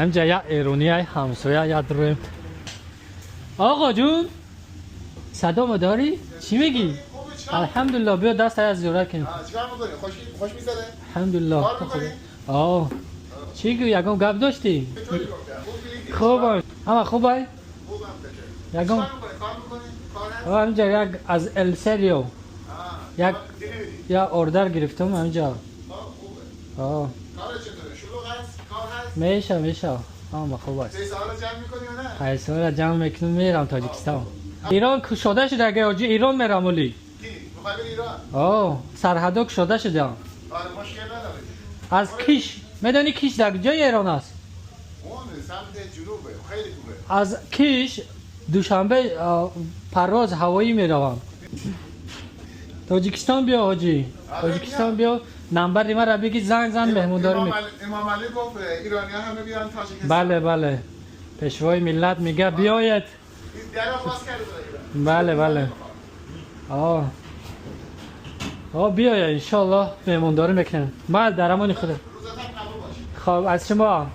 Ҳамҷа як эронияй ҳамсоя як дроем. Оғо ҷун, садомо дорӣ? Чӣ мегӣ? Алҳамдулилло, биё даст аз зиёрат кунем. چیکار میکنی؟ خوش خوش میذاره؟ Алҳамдулилло. کار می‌کنی؟ آه، чӣ гӯ، ягон гап доштӣ؟ چطوری گفتم؟ خوبی؟ Хуб، ҳама хубай؟ خوبم بشه. ягон چیکار میکنی؟ کار میکنی؟ کار هست؟ ҳамҷа як аз Элсерио як دیگه میدی؟ як ордер гирифтам ҳамҷа. آه، خوبه. آه. کار چطوره؟ شلوغ هست؟ کار هست؟ меша، меша، ҳама хуб аст. پیسه ها رو جمع میکنی یا نه؟ пайсаро ҷамъ мекунам، мерам Тоҷикистон. Ирон кушода шуда، агар оҷи Ирон мерам оли. کی؟ میخوای بری ایران؟ О، сарҳадо кушода шуда. آره، مشکل نداره. Аз Киш، медонӣ Киш дар куҷои Эрон аст? اون سمت جنوبه، خیلی خوبه. Аз Киш Душанбе парвоз ҳавоӣ меравам. Тоҷикистон биё ҳоҷӣ, Тоҷикистон биё، намбари мара биги، занг зан، меҳмондорӣ امام мекунам. امام علی گفت ایرانی ها همه بیان تاجیکستان. Бале، бале، пешвои миллат мега биёед. این در باز کرده ایران. Бале، бале. О о، биёя، иншоаллоҳ меҳмондорӣ мекунем. Мал дар амони худо. روزت هم قبول باشه. Хоб، аз шумо.